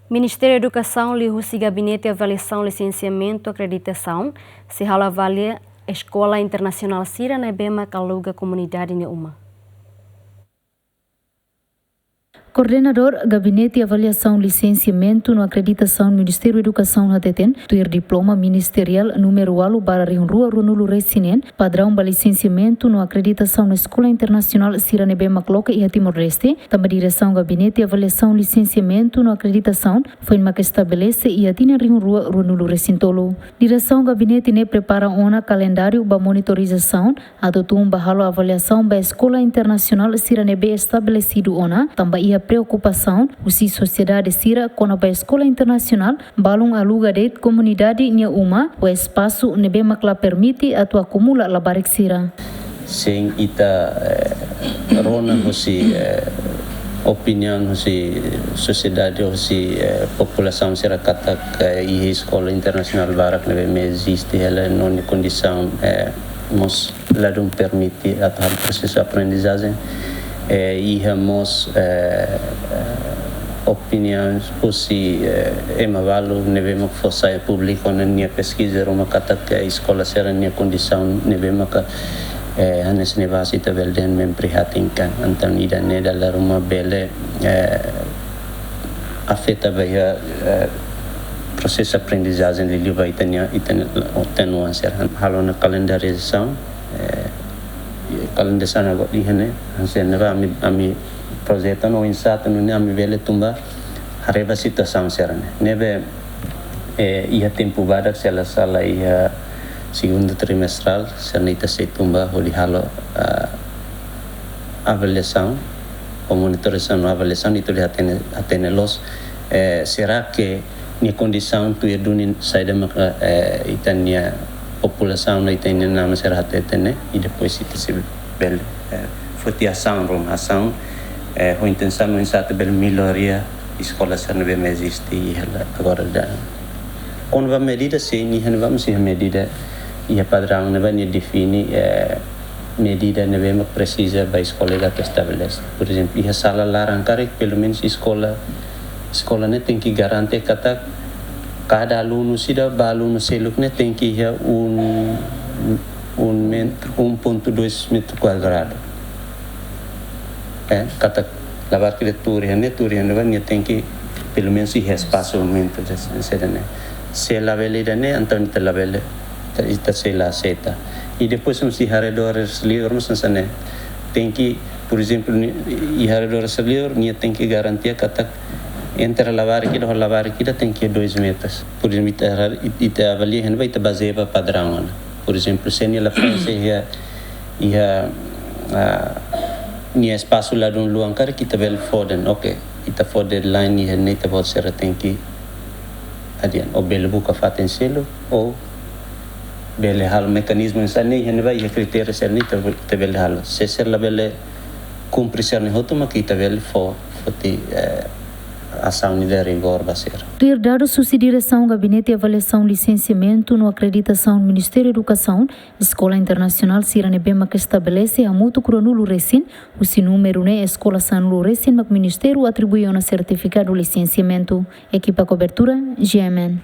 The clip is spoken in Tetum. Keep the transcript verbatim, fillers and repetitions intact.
Ministériu Edukasaun liuhusi Gabinete Avaliasaun Lisensiamentu Akreditasaun sei halo avalia eskola internasionál sira ne'ebé mak aluga komunidade nia uma. Koordenadór Gabinete Avaliasaun Lisensiamentu no Akreditasaun Ministériu Edukasaun hateten, tuir diploma ministeriál númeru ualu barra rihun rua ruanulu resin neen, padraun ba lisensiamentu no akreditasaun eskola internasionál sira ne'ebé mak loke iha Timor-Leste, tanba Diresaun Gabinete Avaliasaun Lisensiamentu no Akreditasaun foin mak estabelese iha tinan rihun rua ruanulu resin tolu. Diresaun Gabinete ne'e prepara ona kalendáriu ba monitorizasaun, atu tun ba halo avaliasaun ba eskola internasionál sira ne'ebé estabelesidu ona, tanba iha preokupasaun husi sosiedade sira kona-ba eskola internasionál balun aluga de'it komunidade nia uma ou espasu ne'ebé mak la permite atu akumula labarik sira. Sin, ita, eh, rona husi, eh, opiniaun husi sosiedade, husi, eh, populasaun sira katak, eh, iha eskola internasionál barak ne'ebé mak eziste hela no nia kondisaun, eh, mós ladún permite atu halo prosesu aprendizajen. Eh, iha mós, eh, eh, opiniaun husi, eh, ema balu ne'ebé mak fó sai públiku ona nia peskiza ruma katak, eh, eskola sira nia kondisaun ne'ebé maka, eh, hanesan ne'e basi ita bele dehan memprihatinkan. Entaun ida-ne'e dala ruma bele, eh, afeta ba iha, eh, prosesu aprendizajen liuliu ba ita-nia, ita-nia, ita-nia oan sira. Halo ona kalendarizasaun, eh, kalendarizasaun agora iha ne'e, hanesan ne'e ba ami, ami projeta no insa atu nune'e ami bele tun ba haree ba situasaun sira-ne'e. Ne'ebé, eh, iha tempu badak se la sala iha segundu trimestrál, sira-ne'e ita sei tun ba hodi halo, ah, avaliasaun, ou monitorizasaun no avaliasaun, ita bele hatene, hatene loos, eh, será que nia kondisaun tuir duni saida maka, eh, ita-nia populasaun no ita-nia inan-aman sira hateten ne'e, i depois ita sei bele, eh, foti asaun, ruma asaun, eh, ho intensaun oinsá atu bele melloria eskola sira ne'ebé mak eziste iha agora daudaun. Kona-ba medida, sin, iha ne'ebá mós iha medida, iha padraun ne'ebá nia define, eh, medida ne'ebé mak presiza ba eskola ida atu estabelese. Por ezemplu, iha sala laran karik, pelumenus eskola, eskola ne'e tenke garante katak kada alunu sira ba alunu seluk ne'e tenke iha um, um metru, um ponto dois metru kuadradu. Eh, katak labarik ida tuur iha ne'e, tuur iha ne'ebá nia tenke pelumenus iha espasu um metru de sira-ne'e. Se labele ida-ne'e, entaun ita labele, ita, ita sei la aseita. I depois mós iha arredores liur mós hanesan ne'e. Tenke, por ezemplu, ni-, iha arredores liur, nia tenke garantia katak entre labarik ida ho labarik ida tenke dois metros. Por ezemplu, ita, ita avalia iha ne'ebá, ita bazeia ba padraun ona. Por ezemplu, se nia la preenxe iha, iha, ah, nia espasu ladún luan karik, ita bele fó de'it, oke, ita fó deadline iha ne'e, ita-boot sira tenke adian, ou bele buka fatin seluk, ou bele halo mekanizmu hanesan ne'e, iha ne'ebá iha kritériu sira-ne'e ita, ita bele halo. Se sira labele kumpre sira-ne'e hotu, mak ita bele fó, foti, eh, asaun ida rigór ba sira. Tuir dadus husi Diresaun Gabinete Avaliasaun Lisensiamentu no Akreditasaun Ministériu Edukasaun, eskola internasionál sira ne'ebé mak estabelese hamutuk ruanulu resin, husi númeru ne'e eskola sanulu resin mak ministériu atribui ona sertifikadu lisensiamentu. Ekipa kobertura, G M N.